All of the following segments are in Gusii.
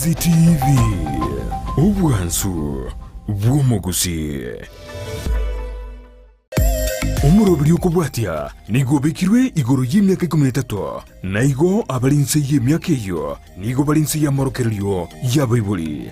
Ndizi TV, obwansu bw'omogusii. Omoroberi okobwatia nigo obekirwe igoro y'emiaka ikomi na etato, na igo abare inse y'emiaka eyio nigo bare inse y'amorokererio y'abaibori.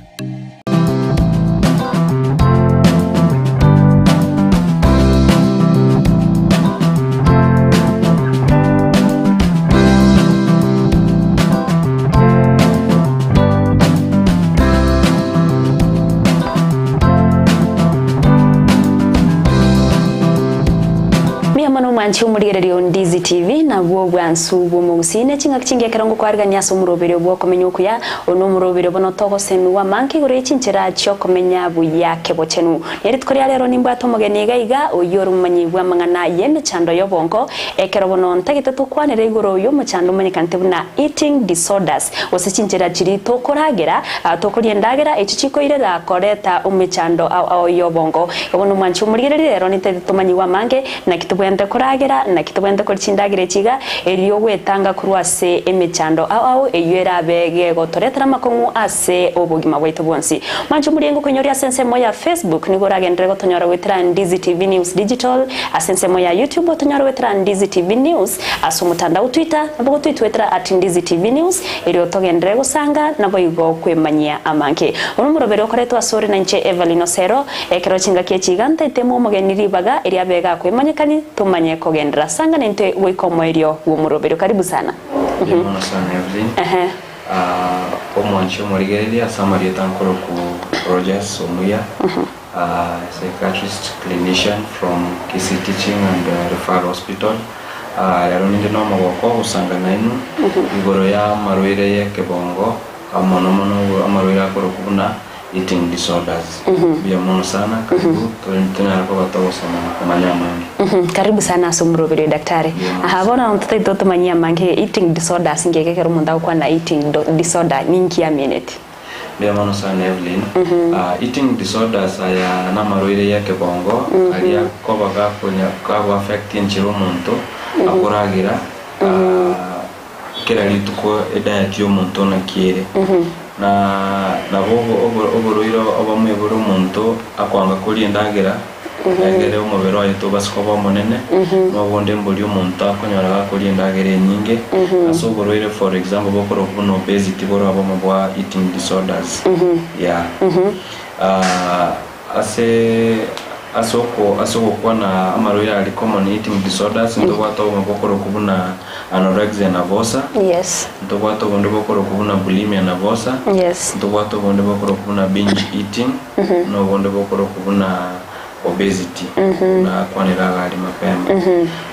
Mbuya mono omwanchi omorigereria o Ndizi TV, nabwo obwansu bw'omogusii ne ching'aki chingiya ekero ngokwarigania ase omoroberio bw'okomenya okuya. Oyo nomoroberio bono togosemigwa amange igoro ye chinchera chi'okomenya buya kebochenu. Ne rituko ria rero nimbwate omogeni iga iga, oyio ore omomanyi bw'amang'ana y'emechando y'obongo, ekero bono ntagete tokwanere igoro y'omochando omanyekanete buna eating disorders, gose chinchera chiria tokoragera, tokoria endagera echio chikoirera koreta omechando ao ao y'obongo. Igo bono omwanchi omorigereria rero nintagete tomanyigwe amange, naki tobwenerete koragera, naki tobwenerete koria chindagera echi iga, erio gwetanga korwa ase emechando ao ao eyio erabe gegotoretera amakong'u ase obogima bwaito bwonsi. Mwanche omoriengo koinyoria ase ensemo ya Facebook nigo oragenderere gotonyora goetera Ndizi TV News Digital, ase ensemo ya YouTube otonyore goetera Ndizi TV News, ase omotandao Twitter nabo gotoitwetera at Ndizi TV News erio togenderere gosanga naboigo kwemanyia amange. Bono omoroberi okoretwa asore nainche Evelyn Osero, Ekero chingaki echi iga ntaiteme omogeni ribaga eria abe gakwemanyekani tomanye kogenderera. Sanga naintwe goika omoerio bw'omoroberio. Karibu sana. Mbuya mono sana Evelyn. Ehe. Ah, omwanchi omorigereria ase amarieta nkoroku Rogers Omuya, ah, psychiatrist clinician from Kisii Teaching and Referral Hospital. Ah, rero ninde nomogoko gosanga nainwe igoro ya amarwaire y'ekebongo, mono mono amarwaire akorokwa buna Eating disorders. Mbuya mono sana, karibu tonyare koba togosoma na komanya amange. Karibu sana ase omoroberio daktari. Mbuya mono Aha sana. bono totagete totomanyie amange eating disorders nki ekero omonto agokwana eating disorder ninki amineti? Mbuya mono sana Evelyn. Ah, eating disorders aya namarwaire y'ekebongo aria koba gakonya kago affect enchera omonto akoragera ah, Kera rituko ediet y'omonto naki ere, na nabo oborwaire obomo bore omonto akwanga koria endagera, egere omobere oye tobase koba omonene, na obonde mboria omonto akonyora gakoria endagera enyinge, ase oborwaire for example bokorokwa buna obesity bore obomo bwa eating disorders, yeah. Ase ase oko ase ogokwana amarwaire aria common eating disorders ntobwate obomo bokorokwa buna anorexia nervosa, Yes. ntobwate obonde bokorokwa buna bulimia nervosa, Yes. ntobwate obonde bokorokwa buna binge eating, na obonde bokorokwa buna obesity, nakwanire iga aria mapema.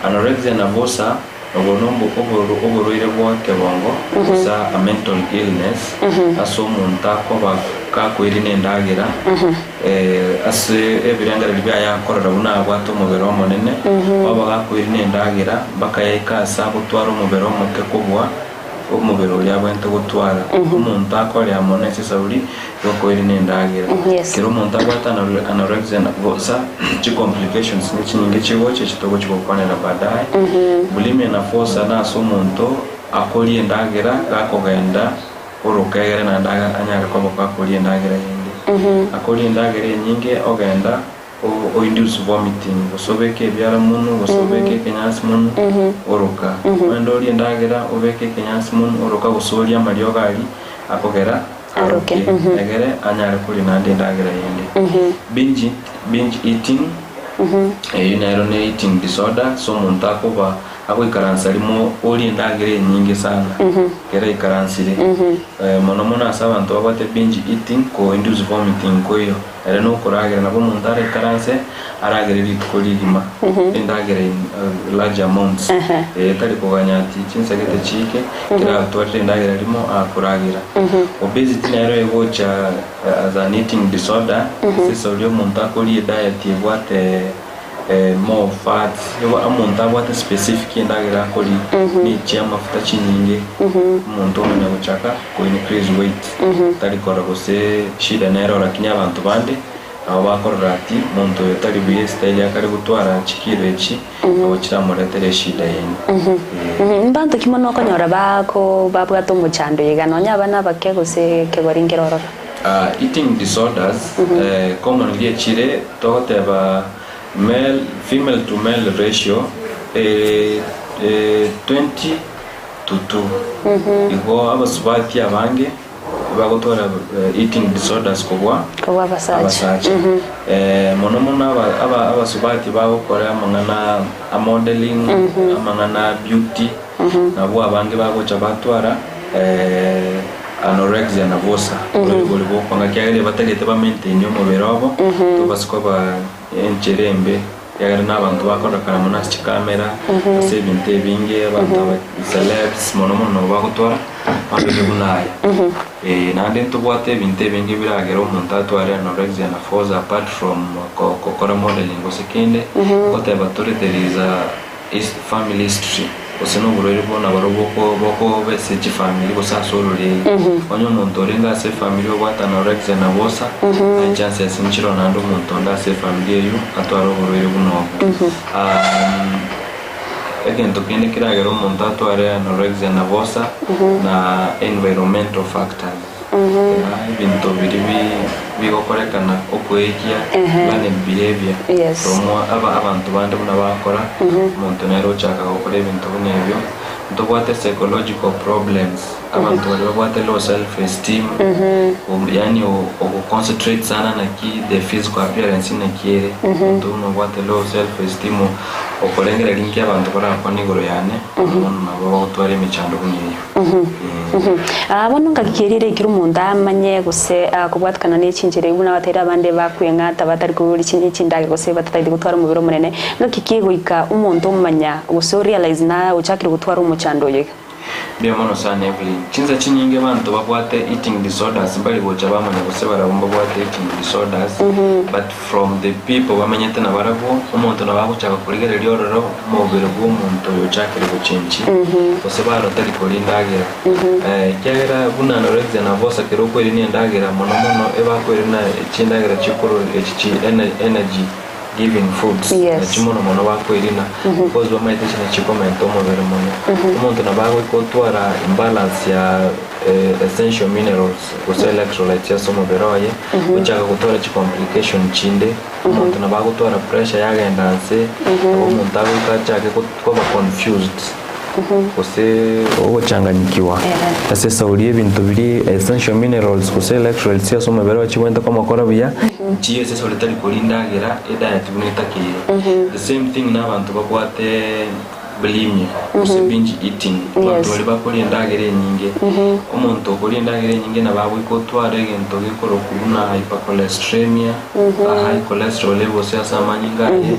Anorexia nervosa Obo noborwaire bwa ekebongo, gose a mental illness, ase omonto akoba gakoirina endagera, ase ebirengererio biaye akorora buna abwate omobere omonene, oba gakoirina endagera mpaka yaika ase agotwara omobere omoke kobua omobere oria abwenerete gotwara. Omonto akorea mono ase esauri yokoirina endagera. Kera omonto abwate anorexia nervosa, chi complications ne chinyinge chigocha echi togochi gokwanera baadaye. Bulimia nervosa nase omonto akoria endagera gakogenda orokegere naende anyare koba gakoria endagera yende. Akoria endagera enyinge ogenda o induce vomiting, gose obeke ebiara monwe, gose obeke ekenyansi monwe, oroka. Ogende orie endagera obeke ekenyansi monwe, oroka gose orie amariogo aria akogera Aroke, aroke, mhm. egere anyare koria naende endagera yende. Binge binge eating, eyio nero ne eating disorder, ase omonto akoba agoikaransa rimo orie endagera enyinge sana, ekero aikaransire. Mono mono ase abanto babwate binge eating, ko induce vomiting nkoiyo. Ere nokoragera, nabo omonto araikaranse aragere rituko rigima endagera in large amounts, tari koganya ati chinsagete chiike, ekero atwarire endagera rimo akoragera. Obesity nero egocha as an eating disorder, ase esauri omonto akoria ediet ebwate more fats, nigo omonto abwate specific endagera akoria, ne chiamafuta chinyinge, omonto omanya gochaka ko increase weight, tari korora gose shida nere lakini abanto bande. Nabo bakorora ati monto oyo tari buya estyle akare gotwara chikiro echi nabo chiramoretere eshida yende. Ee. Mbanto ki mono okonyora bako babwate omochando iga nonya abana abake gose ekegori nkere ororo? Eating disorders commonly echire togoteba male female to male ratio ere 20 to 2 igo abasubati abange bagotwara eating disorders kobua Kobua abasacha. abasacha. Mono mono abasubati bagokora amang'ana a modeling, amang'ana a beauty, nabwo abange bagocha batwara anorexia nervosa, oborwaire bwa okwanga ekiagera ebatagete ba maintain omobere obo, tobase koba enchera embe. Ekiagera nabanto bakorekana mono ase chikamera, ase ebinto ebinge, abanto aba celebs mono mono nabo bagotwara amabere buna aya. Eh, naende ntobwate ebinto ebinge biragere omonto atware anorexia nervosa apart from ko- gokora modelling gose kende, ngoteba tore there is a his family history gose na oborwaire bono nabarobwo boko bokoba ase chifamiri gose ase ororeri. Onye omonto orenge ase efamiri obwate anorexia nervosa, na echances nchiroo naende omonto onde ase efamiri eywo atware oborwaire buna obwo. Egento kende keragere omonto atware anorexia nervosa na environmental factors. Yeah, ebinto biria bigokorekana okoegia, learned behavior from abanto bande buna bagokora, omonto nere ochaka gokora ebinto buna ebio. Ntobwate psychological problems, abanto baria babwate low self esteem, yaani ogo concentrate sana naki the physical appearance naki ere, omonto buna obwate low self esteem okorengereria nki abanto barakwane igoro yane, bono nabo bagotwara emechando buna eyio. Aa bono ngaki ki erire ekero omonto amanye gose kobwatikana ne chinchera buna abateria abande bakweng'ata batari koria chindagera gose batataeti gotwara omobere omonene, ngaki ki egoika omonto omanya gose o realize na ochakire gotwara omochando oyo iga? Mbuya mono sana Evelyn. Chinsa chinyinge abanto babwate eating disorders mbari gocha bamanya gose barabwo mbabwate eating disorders but from the people bamenyete nabarabwo, omonto nabo agochaka korigereria ororo omobere bw'omonto oyo ochakire gochenchi, gose barotari koria endagera. Ekiagera buna anorexia nervosa kero okoirania endagera mono mono ebakoirania chindagera chikorwa echi chi energy giving foods nachi mono mono bakoirina because bamaete echi nachi chikomenta omobere mono. Omonto nabo agoika otwara imbalance ya essential minerals gose electrolytes ase omobere oye, ochaka gotwara chicomplication chinde. Omonto nabo agotwara pressure yagenda nse, nabo omonto agoika achake koba confused gose ogochanganyikiwa ase esauri y'ebinto biria essential minerals gose electrolytes ase omobere oye chigwente komokora buya, nchiyo ase esauri tari koria endagera ediet buna etakeire. The same thing na abanto babwate bulimia gose binge eating, abanto baria bakoria endagera enyinge, omonto okoria endagera enyinge nabo agoika otware egento gekorokwa buna hypercholesteremia, a high cholesterol gose ase amanyinga aye,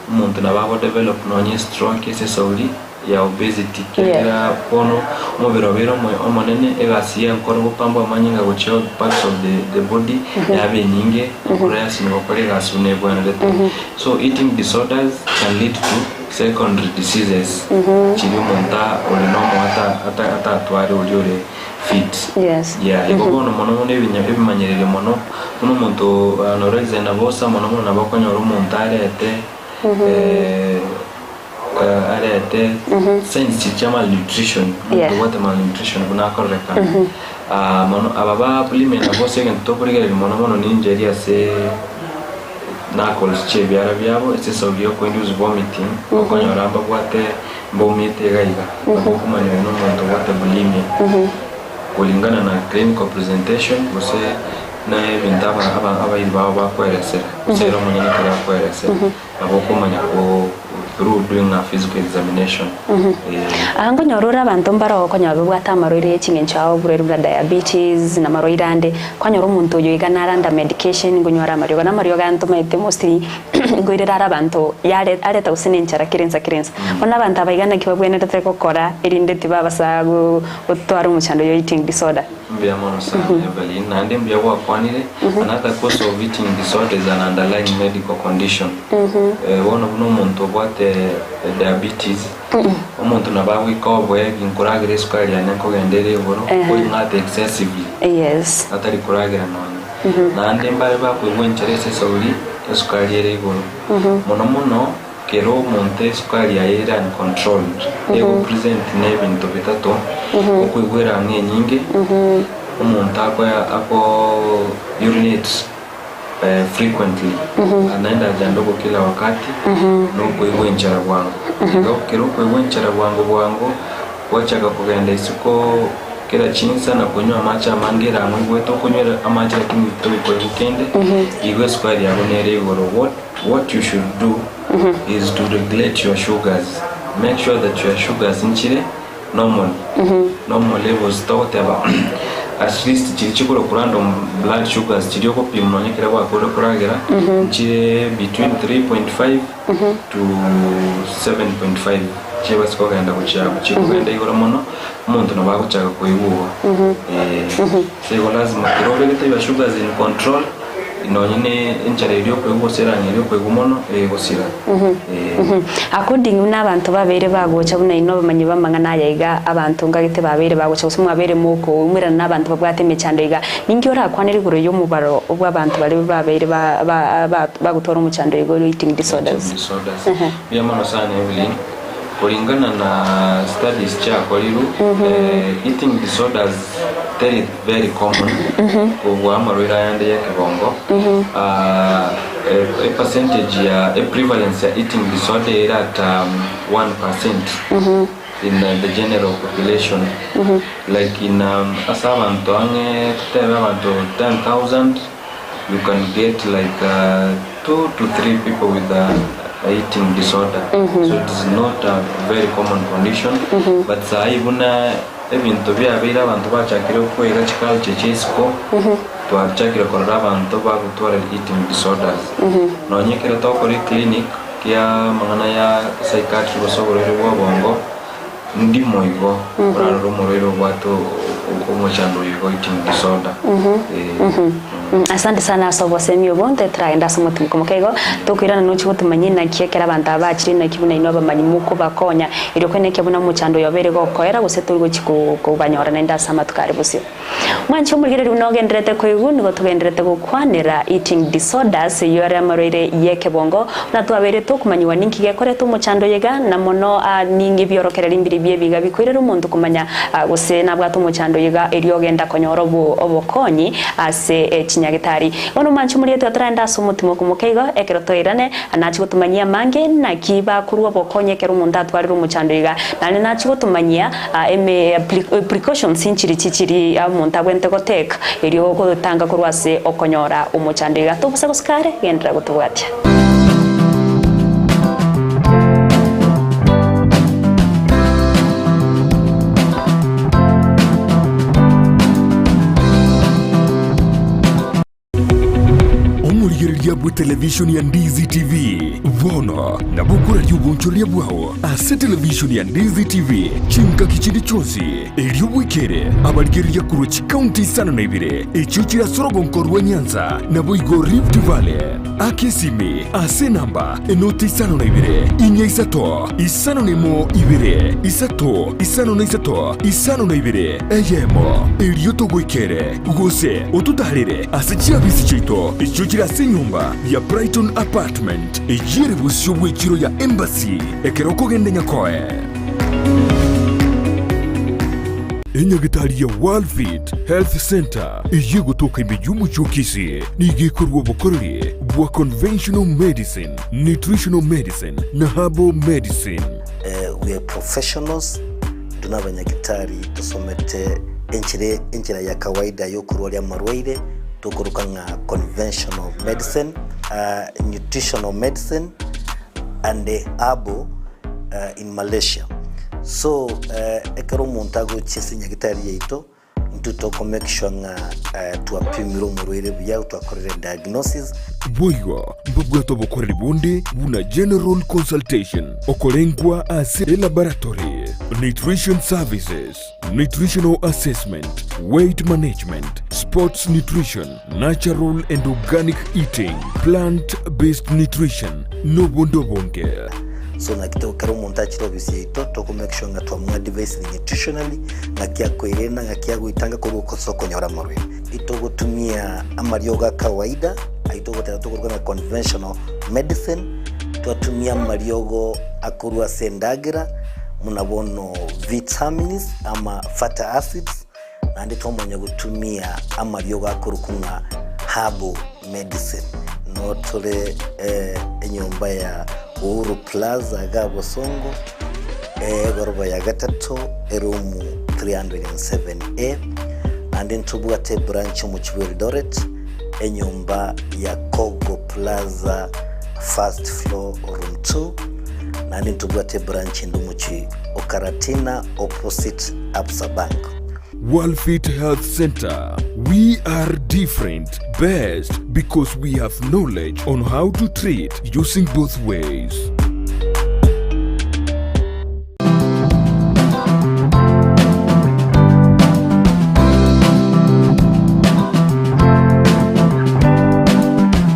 omonto nabo ago develop nonye estroke ase esauri ya obesity ekiagera bono omobere obeire omonene egasi ya enkoro gopambwa amanyinga gochia all parts of the body yaba enyinge, enkoro yasinywa gokora egasi buna ebwenerete. So eating disorders can lead to secondary diseases chiria omonto ore nomoa atatware oria ore fit. Yeah, igo bono mono mono ebimanyererio mono buna omonto anorexia nervosa mono mono nabo okonyora omonto arete arete signs chiria chia malnutrition, omonto obwate malnutrition buna akorerekana. Mono aba ba bulimia nervosa egento tokorigereria mono mono nincheri ase Knuckles chi'ebiara biabo ase esauri y'okoinduce vomiting, okonyora mbabwate mbaumiete iga iga, nabo okomanya oyo nomonto obwate bulimia. Kulingana na clinical presentation gose na ebinto aba aba abairi bao bakoeresera, gose ere omonyene ekero akoeresera, nabo okomanya ko through doing a physical examination. Eeh. Aa nkonyora ore abanto mbare okonyora babwate amarwaire ye ching'encho ao oborwaire buna diabetes na amarwaire ande, kwanyora omonto oyo iga nare under medication nkonyware amariogo na amariogo aya ntomaete mostly nkoirera are abanto yare areta gose na enchara kera ensa kera ensa. Bono abanto aba iga naki babwenerete gokora erinde tibabasa gotwara omochando oyo o eating disorder. Mbuya mono sana Evelyn, naende mbuya gwakwanire, another cause of eating disorder is an underlying medical condition. Eh, bono buna omonto obwate diabetes, omonto nabo agoika oboe ginkoragera esukari yane nkogenda ere igoro, koing'ata excessively, atari koragera nonye. Naende mbare bakoigwa enchera ase esauri, esukari ere igoro. Mono mono, Kera omonto esukari yaye ere uncontrolled, ego present ne ebinto bitato, okoigwa erang'o enyinge, omonto akoya ako urinate frequently, naende haja ndogo kila wakati, na okoigwa enchara bwango. Igo kera okoigwa enchara bwango bwango, gwachaka kogenda isiko kera chinsa na konywa amache amange erang'o igwete okonywa amache lakini tori koigwa kende, igo esukari yago nere igoro. What What you should do is to regulate your sugars, make sure that your sugars nchire normal, normal levels togoteba at least chiri chikorokwa random blood sugars chiria ogopima nonye ekero gwakorire koragera nchire between 3.5 to 7.5 chibase kogenda gochia abwo, chikogenda igoro mono omonto nabo agochaka koigwa so igo lazima ekero obegete your sugars in control. Nonye ne enchara eria okoigwa gose erang'o eria okoigwa mono egosira. Ee. According buna abanto babeire bagocha buna inwe abamanyi b'amang'ana aya iga, abanto ngagete babeire bagocha gose mwabeire mokoumerana nabanto babwate emechando iga, ninki orakwanere igoro y'omobaro bw'abanto baria babeire ba ba ba bagotwara omochando iga oria eating disorders? Eating disorders. Mbuya mono sana Evelyn. Kulingana na studies chiakorirwe, eating disorders teri very common kobua amarwaire ayande y'ekebongo. E percentage ya e prevalence ya eating disorder ere at 1% in the general population. Like in ase abanto ang'e totebe abanto 10,000 you can get like 2 to 3 people with a eating disorder. So it is not a very common condition but sahi buna ebinto biabeire abanto bachakire koiga chiculture chia isiko, twachakire korora abanto bagotwara eating disorders. Nonye ekero tokora eclinic kia amang'ana ya psychiatry gose oborwaire bwa obongo, ndimo igo orarore omorwaire obwate omochando oyo igo eating disorder. Eh. Asante sana ase obosemi obo, nte toragende ase omotimoko moke igo, tokoirana nochie gotomanyia inaki ekero abanto aba bachire inaki buna inwe abamanyi mokobakonya, erio koenekia buna omochando oyo obeire gokoera gose tori gochia kobanyora naende ase amatuko are bosio. Mwanche omorigereria buna ogendererete koigwa nigo togendererete gokwanera eating disorders eyio ere amarwaire y'ekebongo buna twabeire tokomanyiwa ninki gekoreta omochando oyo iga na mono ning'e ebiorokererio mbiri biebiga bikoirera omonto komanya gose nabwate omochando oyo iga erio ogenda konyora obokonyi ase chinyagetari. Bono mwanche omorigereria toraende ase omotimoko moke igo ekero toirane Nachi gotomanyia amange, naki bakorua obokonyi ekero omonto atwarire omochando iga. Naende nachi gotomanyia eme precautions nchiri chiri omonto abwenerete gotake erio gotanga korwa ase okonyora omochando iga. Tobosa gosika are, genderera gotobwatia. Omorigereria bw'etelevishoni ya Ndizi TV bono nabo okoraria obonchoreria bwao ase televishoni ya Ndizi TV chingaki chinde chionsi, erio bwekere abarigereria korwa chikaunti isano na ibere echio chire ase orogonko rwa Nyanza naboigo Rift Valley. Aka esimi ase enamba enoti isano na ibere, inya isato, isano na emo ibere, isato, isano na isato, isano na ibere, eyemo, erio togoikere. Gose ototaarere ase chiabisi chiaito echio chire ase enyomba ya Brighton Apartment, eyio ere bosio bw'echiro ya Embassy, ekero okogenda Nyakoe. Enyagitari ya Worldfit Health Centre eyio egotoka ime y'omochie o Kisii nigo ekorua obokoreri bwa conventional medicine, nutritional medicine na herbal medicine. We are professionals, intwe nabanyagitari tosomete enchera enchera ya kawaida yokorwaria amarwaire tokoroka ng'a conventional medicine, nutritional medicine and herbal in Malaysia. So ekero omonto agochia ase enyagitari yaito, Intwe toko make sure ng'a twapimire omorwaire buya, twakorire diagnosis. Boigo mbabwate obokoreri bonde buna general consultation, okorengwa ase elaboratory, Nutrition services, nutritional assessment, weight management, sports nutrition, natural and organic eating, plant based nutrition, nobonde obonge. So naki to kera omonto achire ofisi yaito toko make sure ng'a twamoa advice nutritionally ng'aki akoirena ng'aki agoitanga korwa ase okonyora amarwaire. Itogotumia amariogo a kawaida ayio togoteba tokoruga ng'a conventional medicine, twatumia amariogo akorwa ase endagera buna bono vitamins ama fatty acids, naende twamanya gotumia amariogo akorokwa ng'a herbal medicine. Noo tore enyomba ya Uhuru Plaza iga Bosongo, egoroba ya gatato, eroom 307A, naende ntobwate ebranch omochie bwa Eldoret, enyomba ya Kogo Plaza first floor room 2, naende ntobwate ebranch ende omochie o Karatina opposite Absa Bank. Worldfit Health Center, we are different, best because we have knowledge on how to treat using both ways.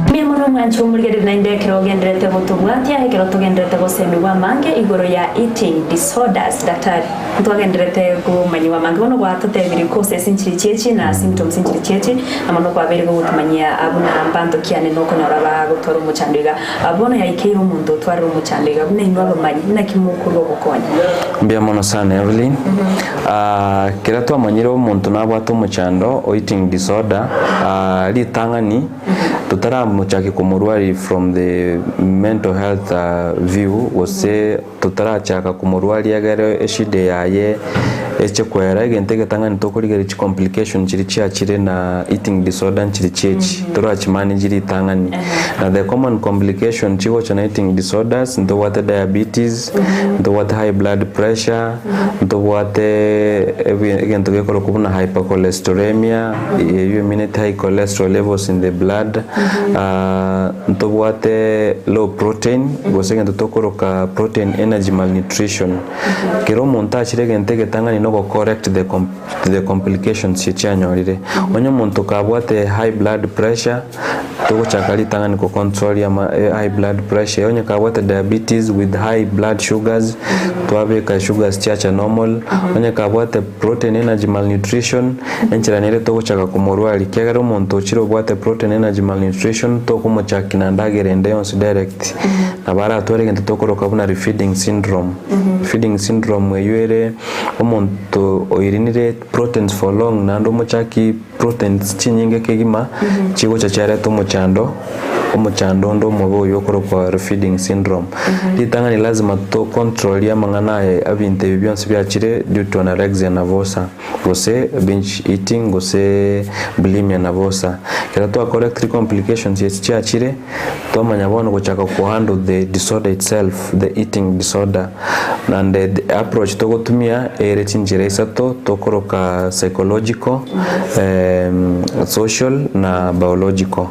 Mbuya mono omwanchi omorigereria naende ekero ogendererete gotobwatia ekero togendererete gosemigwa amange igoro ya eating disorders. Daktari, ntwagendererete komanyiwa amange bono gwatotebirie causes nchiri chiachi na symptoms nchiri chiachi amo nokwabeire gogotomanyia buna mbanto kiane nokonyora bagotwara omochando iga. Bono yaikeire omonto otwarire omochando iga buna inwe abamanyi naki mokorwa ogokonya? Mbuya mono sana Evelyn. Ah, kera twamanyire omonto nabwate omochando o eating disorder, ah, ritang'ani totaramochaki komorwari from the mental health ah, view gose totarachaka komorwaria egere eshida yaye eche kwera, egento egetang'ani tokorigereria chicomplication chiria chiachire na eating disorder nchiri chiechi, torachimanage ritang'ani. Na the common complication chigocha na eating disorders, ntobwate diabetes, ntobwate high blood pressure, ntobwate ebi egento gekorokwa buna hypercholesteremia, eywo emineti high cholesterol levels in the blood, ntobwate low protein, gose egento tokoroka protein energy malnutrition. Kera omonto achire egento egetang'ani na ogocorrect the com the complications echi chianyorire. Onye omonto kabwate high blood pressure, togochaka ritang'ani gocontrol ama high blood pressure, onye kabwate diabetes with high blood sugars, twabeka sugars chiacha normal, onye kabwate protein energy malnutrition, enchera nere togochaka komorwari, ekiagera omonto ochire obwate protein energy malnutrition, tokomochaki na ndagera ende yonsi direct, nabo aratware egento tokoroka buna refeeding syndrome. Refeeding syndrome eywo ere omonto oirinire proteins for long naende omochaki proteins chinyinge kegima chigocha chiareta omochando, omochando onde omobe oywo okorokwa refeeding syndrome. Ritang'ani lazima to control amang'ana aya ebinto ebi bionsi biachire due to anorexia nervosa gose binge eating gose bulimia nervosa. Ekero twa correct complications echi chiachire, twamanya bono gochaka ko handle the disorder itself, the eating disorder. Naende the approach togotumia ere chinchera isato tokoroka psychological, social na biological.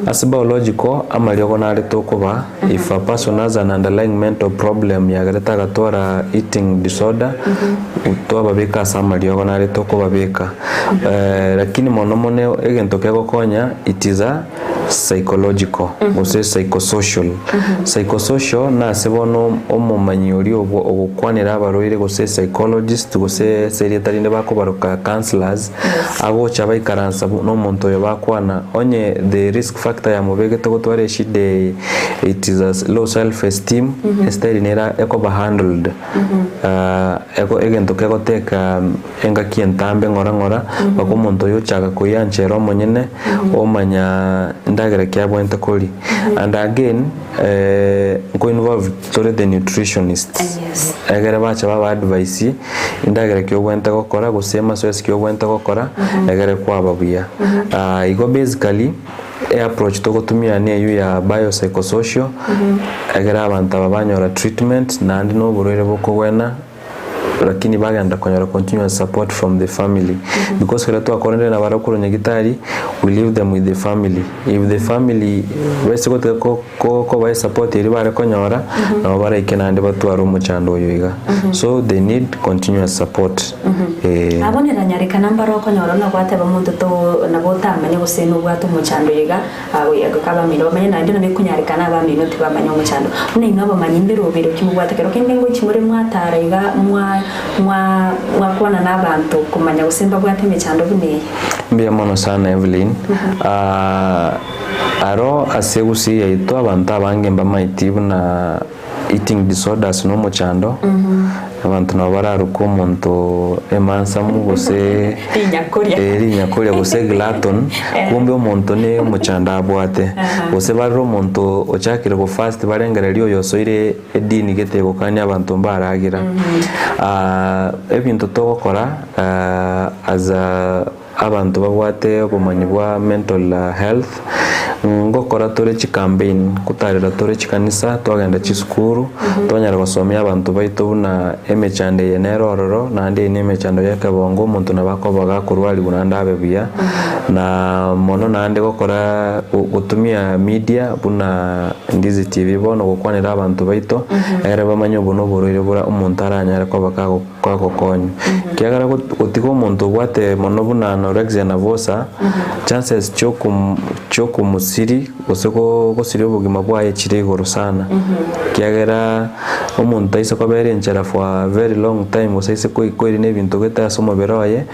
Ase biological amariogo nare tokoba if a person has an underlying mental problem yagerete agatwara eating disorder, twababeka ase amariogo nare tokobabeka. Lakini mono mono egento kegokonya it is a psychological gose psychosocial. Psychosocial nase bono omomanyi oria obwo ogokwanera abarwaire gose psychologist gose ase erieta rinde bakobaroka counsellors, agocha baikaransa na omonto oyo bakwana onye the risk factor yamobegete gotwara eshida eye it is a low self esteem, estyle nere ekoba handled ego egento kegoteka Engaki entambe ng'ora ng'ora, mpaka omonto oyo ochaka koiancha ere omonyene, omanya endagera ki abwenerete koria. And again, nko involve tore the nutritionists, Yes. egere bacha baba advise endagera ki obwenerete gokora gose amasoesi ki obwenerete gokora, egere kwaba buya. Igo basically, eapproach togotumia neywo ya biopsychosocial, egere abanto aba banyora treatment, naende na oborwaire bokogwena. lakini bagenda konyora continuous support from the family because ekero twakoranire nabo korwa nyagitari we leave them with the family if the family base gotiga ko ko kobae support eria bare konyora nabo baraike naende batware omochando oyo iga so they need continuous support eh. Abwo neranyarekana mbare okonyora buna gwateba omonto to nabo otamanye gose nobwate omochando oyo iga Agoika abamino bamanye naende nabo ekonyarekana abamino tibamanya omochando. Buna inwe abamanyi mberobere ki mobwate kero kende ngochia more mwatara iga mwa mwa mwakwana nabanto komanya gose mbabwate emechando buna eye. Mbuya mono sana Evelyn. Ah, aro ase egusii yaito abanto abange mbamaeti buna Eating disorders nomochando, abanto nabo bararuke omonto emansamu gose Rinyakoria. eh, rinyakoria gose glutton, kumbe omonto ne omochando abwate. Gose barore omonto ochakire go fast barengererie oyo osoire edini gete egokania abanto mbaragera. Ah, ebinto togokora ah, as a Abanto babwate obomanyi bwa mental health, ngokora tore chicampaign, ngotarera tore chikanisa, twagenda chisukuru, twanyara gosomia abanto baito buna emechando eye nere ororo, naende eye nemechando ya ekebongo, omonto nabo akoba gakorwariwa naende abe buya, na mono naende gokora gotumia media buna Ndizi TV bono gokwanera abanto baito, egere bamanye obo noborwaire bora omonto aranyare koba kago. Kwagokonywa. Ekiagera gotiga omonto obwate mono buna anorexia nervosa, chances chiokomosiri gose gosiria obogima bwaye chire igoro sana. Ekiagera omonto aise kobera enchera for a very long time gose aise koirina ebinto gete ase omobere oye,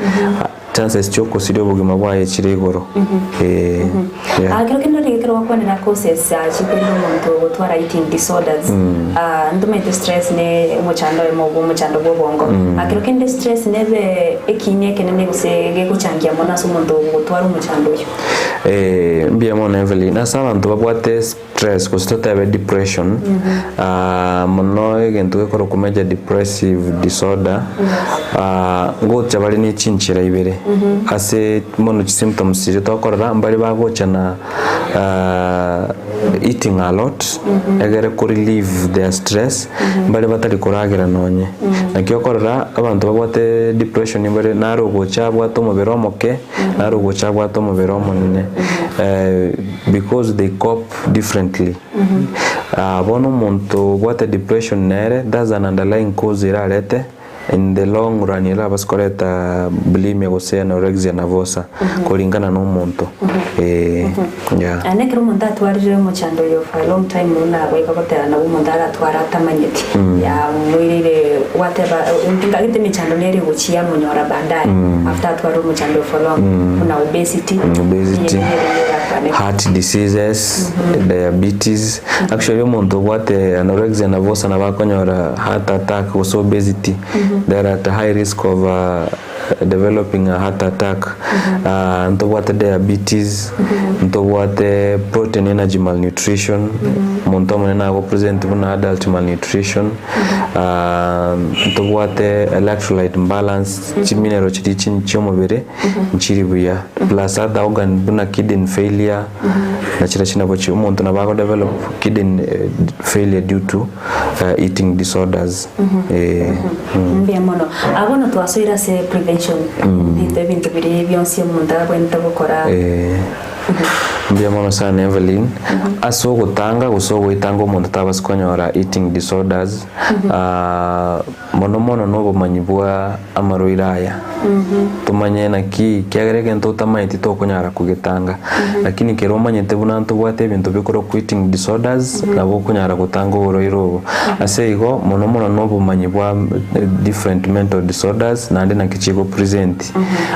Chances chi'okosiria obogima bwaye chire igoro. Ee, yeah. Ah, kero kende orenge ekero gwakwanera causes ah, chikorire omonto gotwara eating disorders ah, ntomanyete stress ne omochando oyomo bwa omochando bwa obongo Ah, kero kende stress nebe ekiina ekenene gose gegochangia mono ase omonto gotwara omochando oyio. Eh, mbuya mono Evelyn. Ase abanto babwate stress gose totebe depression, ah, mono egento gekorokwa major depressive disorder, ah, ngocha bare ne chinchera ibere ase mono chisymptoms chiria tokorora mbare bagocha na ah, eating a lot egere ko relieve their stress, mbare batari koragera nonye. Naki okorora abanto babwate depression mbare naro ogocha abwate omobere omoke, naro ogocha abwate omobere omonene because they cope differently. Bono omonto obwate depression nere that's an underlying cause erarete in the long run erabase koreta bulimia gose anorexia nervosa koringana na omonto eh yeah. Naende ekero omonto atwarire omochando oyo for a long time buna goika goteba nabo omonto aratware atamanyeti yamoireire gwateba ntagete emechando nere egochia yamonyora baadaye after atwarire omochando oyo for long buna obesity, Obesity, eye nere erakwane. heart diseases, diabetes. Actually omonto obwate anorexia nervosa nabo akonyora heart attack gose obesity, they are at high risk of developing a heart attack, ntobwate diabetes, ntobwate protein energy malnutrition, omonto omonene ago present buna adult malnutrition, ntobwate electrolyte imbalance, chimineral chiria chiomobere nchiri buya, plus other organ buna kidney failure, nachirochio nabo omonto nabo ago develop kidney failure due to eating disorders. Mbuya mono. Ah, bono twasoire ase prevention, ebinto ebinto biria bionsi omonto abwenerete gokora. Mbuya mono sana Evelyn. Ase ogotanga gose ogoetanga omonto tabasi konyora eating disorders, ah, mono mono na obomanyi bwa amarwaire aya. Tomanye naki, ekiagera egento otamanyeti tokonyara kogetanga. Lakini ekero omanyete buna ntobwate ebinto bikorokwa eating disorders, nabo okonyara gotanga oborwaire obo. Ase igo, mono mono na obomanyi bwa different mental disorders naende naki chigo present.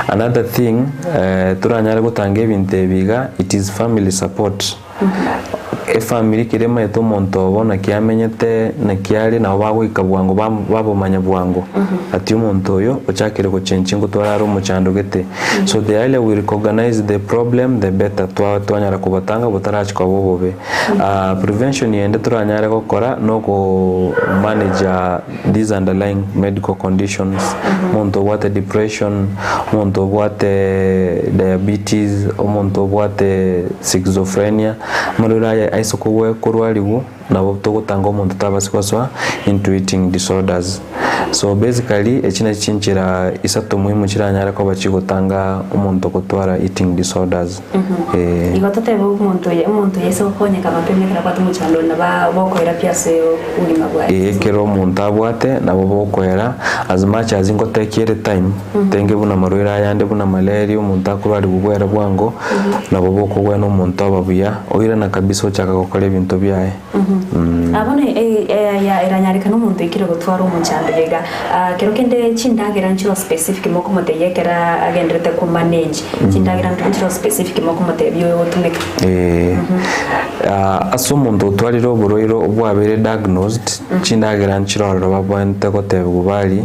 Another thing, toranyare gotanga ebinto ebi iga, it is family support. Efamiri ekero emanyete omonto obo naki amenyete, naki are, nabo bagoika bwango babomanya bwango ati omonto oyo ochakire gochenchia ngotwara are omochando gete. So the earlier we recognize the problem the better twanyara kobatanga botarachia koba obobe. Prevention ende toranyare gokora noko manage these underlying medical conditions, omonto obwate depression, omonto obwate diabetes, omonto obwate schizophrenia, amarwaire aya aise kogwe korwarigwa nabo togotanga omonto tabasi gosoa into eating disorders. So basically echi nachi chinchera isato muhimu chiranyare koba chigotanga omonto gotwara eating disorders. Eh. Igo totebe omonto oye, omonto oye ase gokonyeka mapema ekero abwate omochando onde nabo bokoira pi ase obogima bwaye. Ee, ekero omonto abwate nabo bokoera as much as ngotekia ere time, tenge buna amarwaire ayande buna malaria omonto akorwariwa bwera bwango, nabo bokogwena omonto oba buya, oirana kabisa ochaka gokora ebinto biaye. Ah, bono aya eranyarekane omonto oikire gotwara omochando iga. Ah, kero kende chindagera nchiro specific mokomotebia ekero agenderete ko manage, chindagera nchiro specific mokomotebia oyo ogotumeka. Ee, ah, ase omonto otwarire oborwaire obwabeire diagnosed, chindagera nchire ororo babwenerete gotebiwa barie,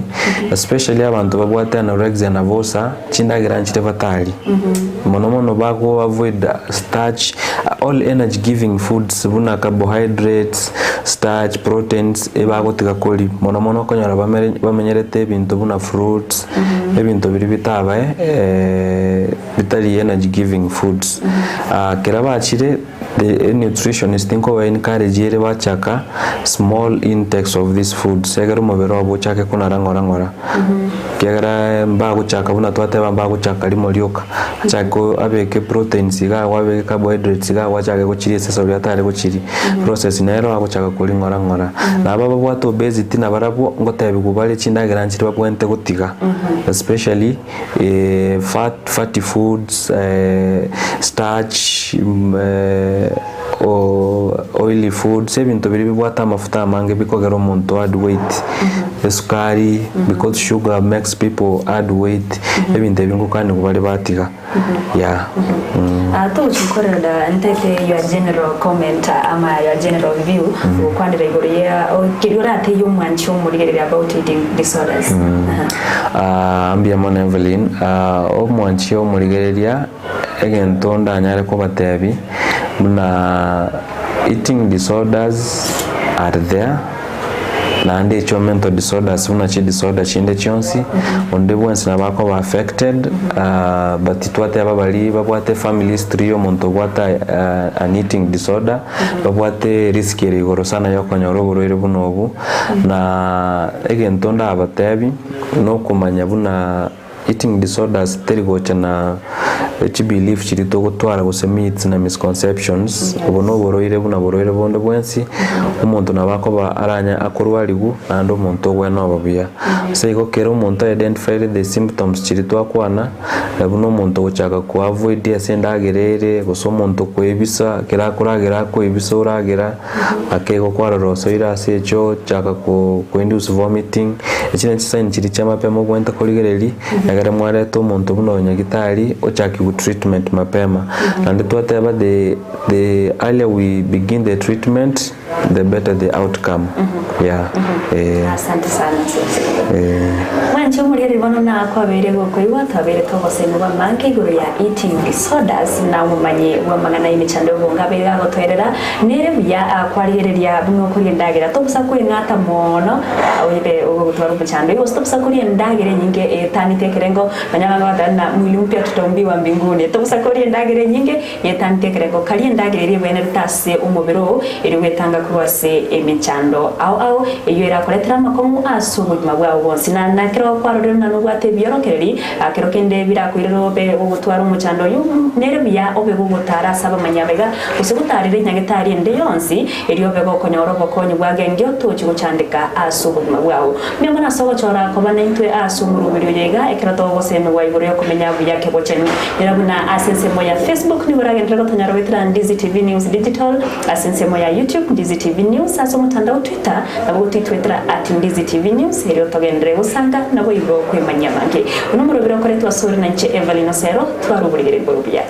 especially abanto babwate anorexia nervosa, chindagera nchire batari. Mono mono bago avoid starch, all energy giving foods buna carbohydrates, starch, proteins ebagotiga koria. Mono mono okonyora bamere bamenyerete ebinto buna fruits, ebinto biria bitabae bitari energy giving foods. Kera bachire the nutritionist nkoba encourage ere bachaka small intakes of these foods egere omobere obo ochake konara ng'ora ng'ora. Ekiagera mbagochaka buna twateba mbagochaka rimo rioka, achake abeke proteins iga agwo abeke carbohydrates iga agwo achake gochiria esese oria atare gochiria, process nero agochaka koria ng'ora ng'ora. Na aba babwate obesity nabarabwo ngotebiwa bare chindagera nchire babwenerete gotiga, especially fat fatty foods, starch, oily foods, ebinto biria bibwate amafuta amange bikogera omonto add weight, esukari because sugar makes people add weight, ebinto ebi ngokanigwa bare batiga yeah. Ah, togochi gokorera ntete your general comment ama your general view gokwanera igoro ya keria orateiye omwanchi omorigereria about eating disorders. Aha. Ah, mbuya mono Evelyn, Ah, omwanchi omorigereria Egento ndanyare kobatebi buna eating disorders are there, naende echio mental disorders buna chidisorder chinde chionsi, onde bwensi nabo akoba affected but twateba baria babwate family history ya omonto obwate an eating disorder, babwate risk ere igoro sana ya okonyora oborwaire buna obwo, na egento ndabatebi nokomanya buna. Eating disorders teri gocha na chibelief chiria togotwara gose myths na misconceptions, obo noborwaire buna borwaire bonde bwensi, omonto nabo akoba aranya akorwariwu naende omonto ogwene oba buya. Ase igo kera omonto identified the symptoms chiria twakwana, buna omonto ogochaka ko avoid ase endagera ere, gose omonto koebisa ekero akoragera akoebisa oragera. Ake igo kwarora osoire ase echoo, chaka ko induce vomiting, echi ne chisign chiria chia mapema obwenerete korigereria, ekero mwareta omonto buna oyo nyagitari, ochakigwe treatment mapema. Naende twateba the the earlier we begin the treatment, the better the outcome, yeah, eh. Asante sana sese. Eh. Mwanche omoreri bono nakwabeire gokoigwa twabeire togosemigwa amange igoro ya eating disorders na omomanyi bw'amang'ana y'emechando y'obongo abeire gagotoerera Nere buya kwarigereria buna okoria endagera, tobusa kweng'ata mono obe ogotwara omochando. Igo gose tobusa koria endagera enyinge etanete ekerengo, nonya abange bagoteba ng'a mwili mpya tutaumbiwa mbinguni. Tobusa koria endagera enyinge etanete ekerengo, karia endagera eria ebwenerete ase omobere oo, erio gwetanga korwa ase emechando ao ao, eyio erakoretere amakong'u ase obogima bwao bwonsi. Na nakero kwarorire buna nobwate ebiorokereri, kero kende birakoirere obe gogotwara omochando oyio, nere buya obe gogotara ase abamanyi abaiga, Gose gotaarera enyagetari ende yonsi, erio obe gokonyora obokonyi bwa gengeo tochi gochandeka ase obogima bwao. Mbuya mono ase ogochora koba naintwe ase omoroberi oyo iga ekero togosemigwa igoro y'okomenya buya kebochenu. Nyora buna ase ensemo ya Facebook nigo oragenderere gotonyora goetera Ndizi TV News Digital, ase ensemo ya YouTube Ndizi TV News, ase omotandao Twitter nabo gotwitwetera at Ndizi TV News erio togenderere gosanga naboigo kwemanyia amange. Buna omoroberi okoretwe asore nainche Evelyn Osero, twara oborigereria bore obuya.